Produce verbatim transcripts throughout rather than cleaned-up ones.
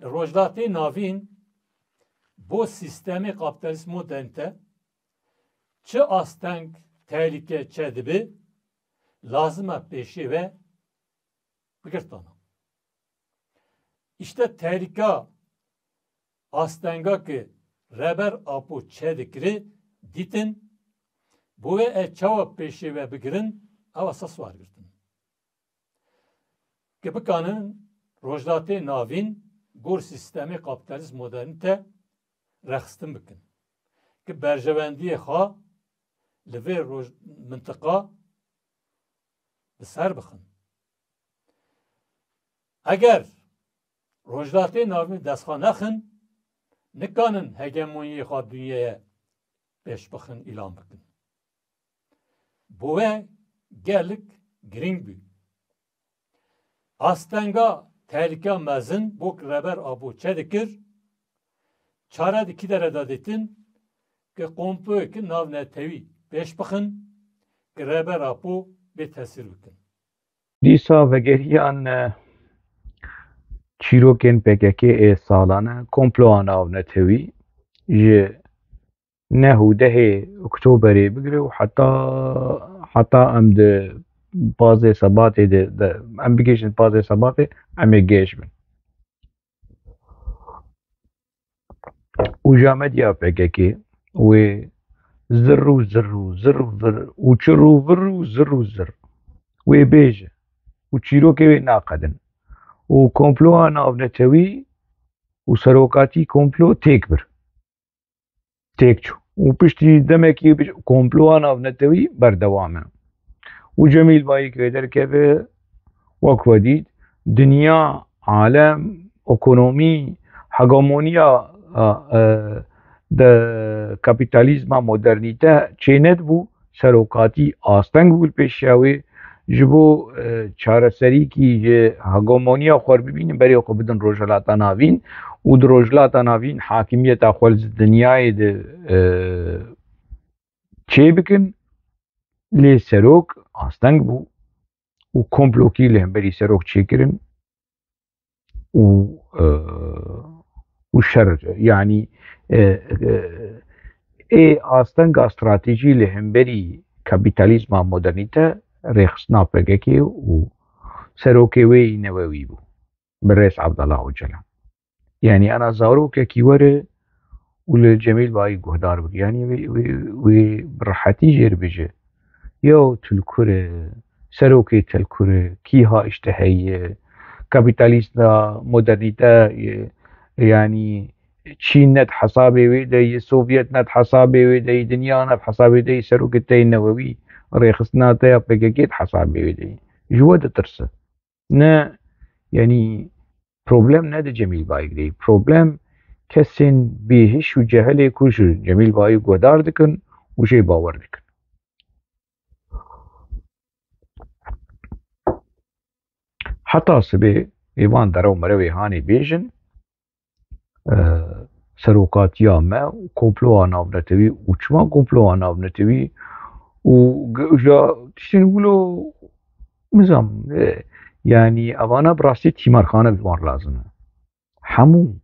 Rojhilatê Navîn bo sîstemê kapîtalîst modernîte çi asteng, tehlîke çêdibe, lazim e pêşê ve bigirtana. Îşte tehlîka astenga ki Rêber Apo çêdikirî dîtin, bo ve e çawa pêşê ve bigirin, ew esas war girtin. Ki bikanin Rojhilatê Navîn gor sîstemê kapîtalîst modernîte rêxistin bikin. Ki berjewendiyê xwe li vê roj-, mintiqa bi ser bixin. Eger Rojhilatê Navîn dest xwe nexin, nikanin hegemoniyê xwe dinyayê pêş bixin, îlan bikin. Bo we gelek girîng bû. Astenga tehlîka mezin bo ki Rêber Apo çêdikir, çare di kî dere de dîtin ki komployê ki navnetewî pêş bixin ki Rêber Apo bê tesîr bikin. Dîsa vegeriyan, e, çîrokên P K K ê salane, komploya navnetewî ji neh û dehê Oktoberê bigire û heta, heta em di pazê Sebatê de, de, em bigihîjin pazê Sebatê, em ê gêj bin. Û ja medya P K K wê zirr û zirr û zirr û vir û çirr û virr û zirr û zirr wê bêje û çîrokê wê naqedin. Û komploya navnetewî û serokatî komplo têk bir. Têk çû. Û piştî demekî bi-, komploya navnetewî berdewam e. Û Cemîl Bayik wê derkeve, wek we dît, dinya, alem, ekonomî, hegemoniya, a, e, de kapîtalîzma modernîte çênedibû, serokatî asteng bû li pêşiya wê, ji bo, e, çareserîkî ji hegemoniya xwe bibînin, berê xwe bidin Rojhilata Navîn û di Rojhilata Navîn hakimiyeta xwe li dinyayê de, e, çêbikin. Lê serok asteng bû û komplokî li hemberî serok çêkirin. û, e, û şer, yanî, e, e, ê astenga stratejî li hemberî kapîtalîzma modernîte rêxistina P K K û serokê wê yî newewî bû, birêz Abdullah Ocalan. Yanî ana zarokekî were û li Cemîl Bayî guhdar bike. Yanî wê, wê, wê bi rehetî jê re bêje. Yo, tu li kur e, serokê te li kur e, kî ha îşte heye, kapîtalîsta modernîte, e, yanî Çîn ne di hesabê wê de ye, Sovyet ne di hesabê wê de ye, dinya ne di hesabê de ye, serokê te yê newewî, rêxistina te ya P K K di hesabê wê de ye. Ji we ditirse. Ne, yanî problem ne di Cemîl Bayik de ye. Problem kesên bêhiş û cehilê ku ji Cemîl Bayik guhdar dikin û jê bawer dikin. Heta sibê ê van derew merewê hanê bêjin, e, serokatiya me û komploya navnetewî û çima komploya navnetewî û ge-, ja tiştên wilo nizam, e, yanî evana bi rastî tîmarxane bi wan lazim e. Hemû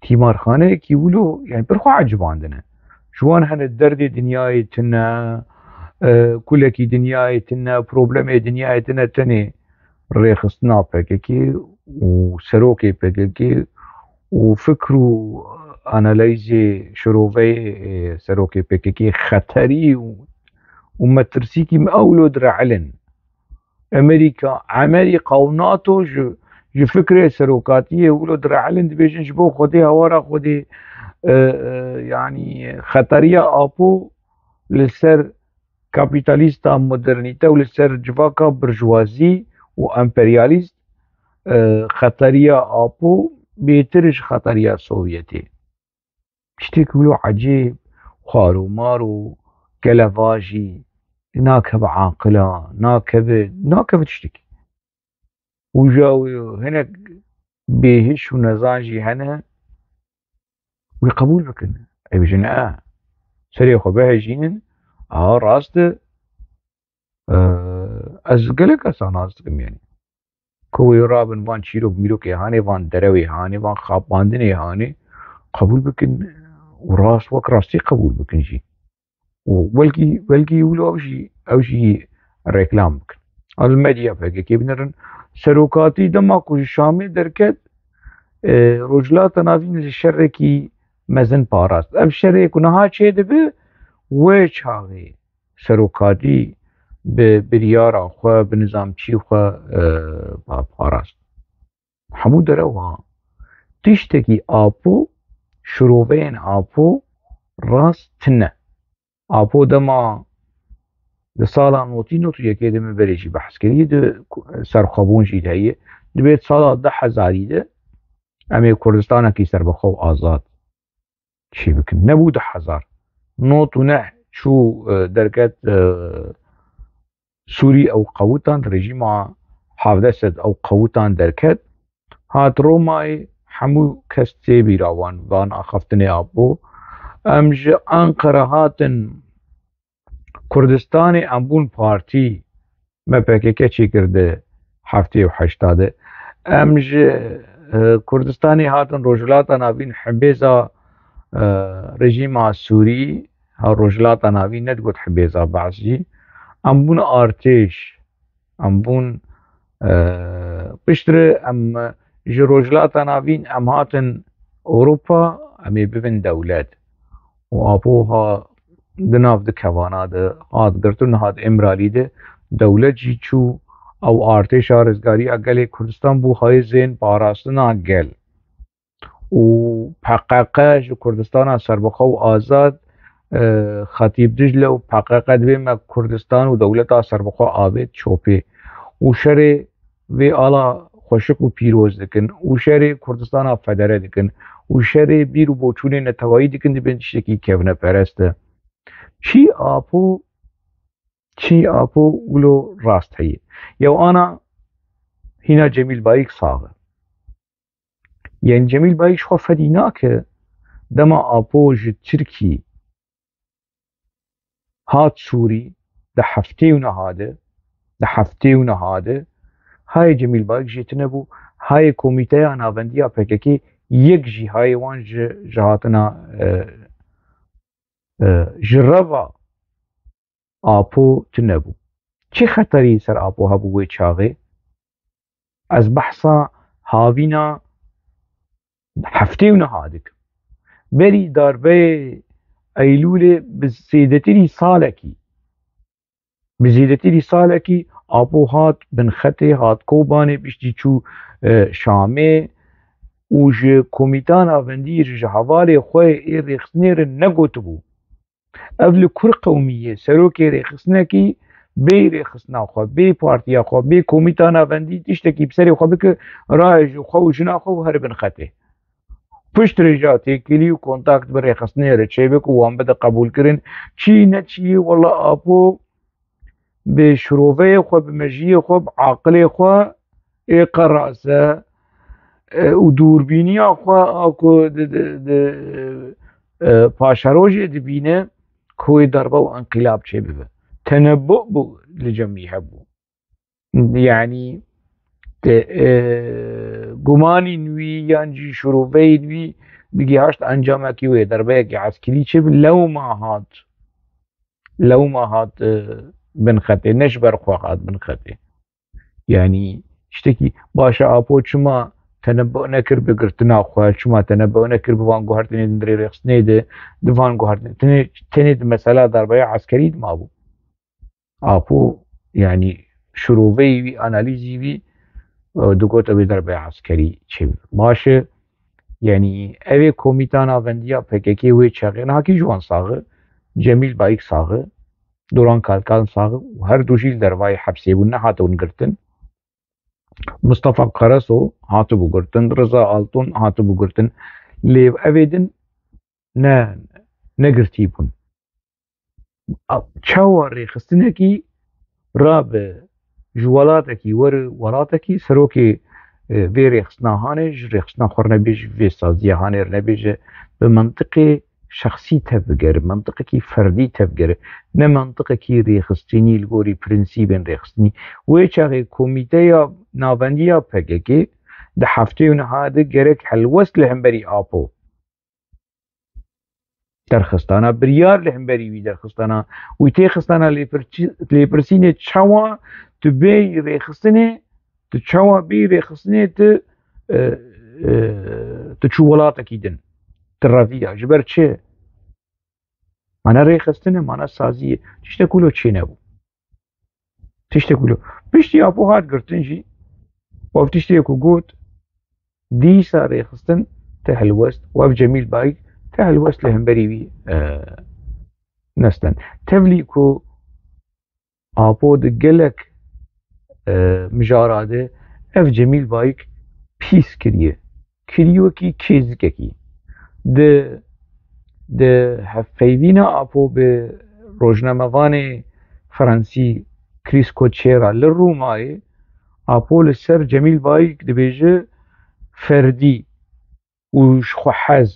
tîmarxaneyekî wilo, yani, pir xwe ecibandine. Ji wan hene derdê dinyayê tune, e, kulekî dinyayê tune, problemê dinyayê tune, tenê rêxistina P K K û serokê P K K û fikr û analîzê şiroveyê, e, serokê P K K xeterî û, û metirsîkî me ew wilo direelin. Amerîka, Amerîka û nato ji, ji fikrê serokatiyê wilo direelin, dibêjin ji bo Xwedê, hawara Xwedê, e, e, yanî xeteriya Apo li ser kapîtalîsta modernîte û li ser civaka burjwazî û emperyalîst, e, xeteriya Apo bêtir ji xeteriya Sovyetê. Tiştek wilo ecêb, xwarûmar û gelevajî, nakeve aqila, nakeve, nakeve tiştekî. Û ja wê hinek bêhiş û nezan jî hene, wê qebûl bikin. Ê bêjin, e, serê xwe bihejînin, a rast e, e, ez gelek kesan nas dikim, yanî. Ku wê rabin van çîrok mîrokê hanê, van derewê hanê, van xapandinê hanê qebûl bikin û rast wek rastî qebûl bikin jî. Û welkî, welkî wilo ew jî, ew jî reklam bikin. Li medya P K K binirin. Serokatî dema ku ji Şamê derket, e, Rojhilata Navîn li şerekî mezin parast. Ev şerê ku niha çêdibe, wê çaxê serokatî bi biryara xwe, bi nizamçî xwe, e, pa-, parast. Hemû derewa tiştekî Apo, şiroveyên Apo rast tine. Apo dema di sala notî, notî yekê de min berê jî behs kirî, di ku-, serxwebûn jî heye. Dibê sala du hezarî de em ê Kurdistanekî serbixwe û azad çî bikin. Nebû du hezar. Nod û neh çû, e, derket, e, Sûrî ew qewitand, rejîma hevdeh sed ew qewitand derket. Hat Romayê, hemû kes tê bîra wan, van axaftinê Apo. Em ji Anqara hatin Kurdistanê, em bûn partî, me P K K çêkir di heftê û heşta de. Em ji, e, Kurdistanê hatin Rojhilata Navîn, hibêza, e, rejîma Sûrî, ha, Rojhilata Navîn, nedigot hibêza Be'sî. Em bûn artêş, em bûn, e, piştre em ji Rojhilata Navîn em hatin Ewropa, em ê bibin dewlet. Û Apo ha di nav di kevana de hat girtin, hat Îmralî de dewlet jî çû, ew artêşa rizgariya gelê Kurdistan bû hayê zên parastina gel. Û P K K ji Kurdistana serbixwe û azad, e, Xetîb Dicle û P K K dibê me Kurdistan û dewleta serbixwe avêt çopê. Û şerê vê ala xweşik û pîroz dikin û şerê Kurdistana federe dikin û şerê bîr û boçûnê netewayî dikin, dibên tiştekî kevneperest e. Çî Apo, çî Apo wilo rast heye. Yew ana hîna Cemîl Bayik sax e. Yanî Cemîl Bayik ji xwe fedî nake, dema Apo ji Tirkî hat Sûrî, di heftê û niha de, di heftê û niha de, hayê Cemîl Bayik jê tune bû, hayê Komîteya Navendiya P K K yek jî hayê wan ji, ji hatina, e, e, ji reva Apo tune bû. Çi xeterî ser Apo hebû wê çaxê? Ez behsa havîna heftê û niha dikim. Berî darbeyê Eylûlê bi zêdetirî salekî, bi zêdetirî salekî Apo hat Binxetê, hat Kobanê, piştî çû, e, Şamê û ji Komîta Navendî re, ji hevalê xwe ê rêxistinê re negotibû. Ev li kur qewimî ye, serokê rêxistinekî bê rêxistina xwe, bê partiya xwe, bê komîta navendî tiştekî bi serê xwe bike, raye ji xwe û jina xwe û here Binxetê. Piştre jî têkilî û kontakt bi rêxistinê re çêbik û wan bide qebûlkirin. Çi neçiyê, wela Apo bi şiroveyê xwe, bi mejiyê xwe, bi aqilê xwe ê qeras e, e, û dûrbîniya xwe a ku di, di, di, e, paşerojê dibîne ku wê darbe û enqîlab çêbibe. Tenebbu bû li cem wî hebû. Yanî te, e, gumanîn wî yan jî şiroveyên wî digihaşt encamekî wê darbeyekî eskerî çêbe, lewma hat, lewma hat, e, Binxetê, ne ji ber xwe hat Binxetê. Yanî tiştekî baş e, Apo çima tenebbu nekir bi girtina xwe, çima tenebbu nekir bi van guhertinê di hundirê rêxistinê de, di van guhertinê, tenê, tenê di mesela darbeya eskerî de mabû. Apo, yanî şiroveyî wî, analîzî wî, e, digot ew ê darbeya eskerî çêbe. Baş e, yanî ev ê komîta navendiya P K K wê çaxê niha kî ji wan sax e, Cemîl Bayik sax e, Duran Kalkan sax e û her du jî li dervayê hepsê bûn, nehatin girtin. Mustafa Karaso hatibû girtin, Riza Altun hatibû girtin. Lê ev ê din ne, negirtî bûn. A, çawa rêxistinekî rabe ji welatekî were welatekî, serokê, e, vê rêxistina hanê ji rêxistina xwe re nebêje, vê saziya hanê re nebêje, bi mentiqê şexsî tevbigere, mantiqekî ferdî tevbigere, ne mantiqekî rêxistinî li gorî prensîbên rêxistinî. Wê çaxê komîteya navendî ya P K K di heftê û niha de gerek helwest li hemberî Apo derxistana, biryar li hemberî wî derxistana, wî têxistana lêpirçî-, lêpirsînê çawa tu bêyî rêxistinê, tu çawa bêyî rêxistinê tu, e, e, tu çû welatekî din. Tu reviya. Ji ber çi? Mana rêxistin e, mana sazî ye. Tiştek wilo çênebû. Tiştek wilo. Piştî Apo hat girtin jî, û ev tiştê ku got, dîsa rêxistin te helwest, û ev Cemîl Bayik te helwest li hemberî wî, e, nesten. Tevlî ku Apo di gelek, e, mijara de ev Cemîl Bayik pîs kiriye. Kiriye wekî kêzikekî. Di, di hevpeyvîna Apo bi rojnamevanê Fransî Chris Cocchiere li Rûmayê, Apo li ser Cemîl Bayik dibêje ferdî û ji xwe hez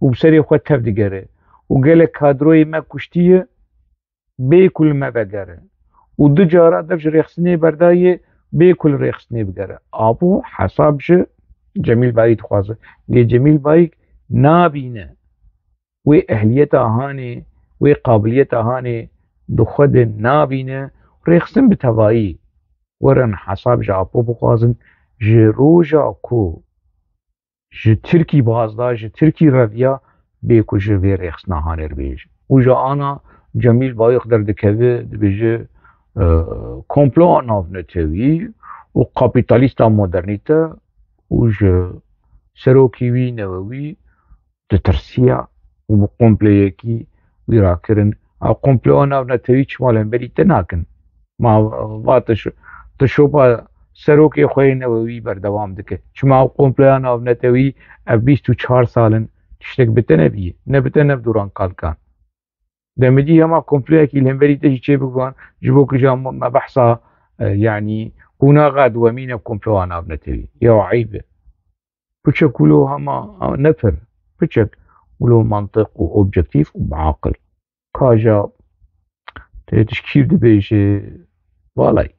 û bi serê xwe tev digere û gelek kadroyê me kuştiye, bê ku li me vegere. Û du cara dev ji rêxistinê berdaye, bê ku li rêxistinê bigere. Apo hesab ji Cemîl Bayik dixwaze. Lê Cemîl Bayik nabîne. Wê ehliyeta hanê, wê qabiliyeta hanê di xwe de nabîne. Rêxistin bi tevayî werin hesab ji Apo bixwazin. Ji roja ku ji Tirkî baz da, ji Tirkî reviya, bê ku ji vê rêxistina hanê re bêje. Û ji ana Cemîl Bayik derdikeve, dibêje, e, komploa navnetewî û kapîtalîsta modernîte û ji serokê wî newewî ditirsiya û bi kompleyekî wî rakirin. A komploa navnetewî çima li hemberî te nakin? Ma va tu şo-, tu şopa serokê xwe yê newewî berdewam dike. Çima ew komploya navnetewî ev bîst û çar sal in tiştek bi te nebî, ne bi te ne bi Duran Kalkan. Demidî hema komployekî li hemberî te jî çêbiguhan, ji bo ku ja me behsa, e, yanî qonaxa duwemîn e komploya navnetewî. Ya eyb e. Piçek wilo hema, a, ne pir, piçek wilo mantiq û objektîf û bi aqil. Ka ja tê tişkîr dibêje, valay,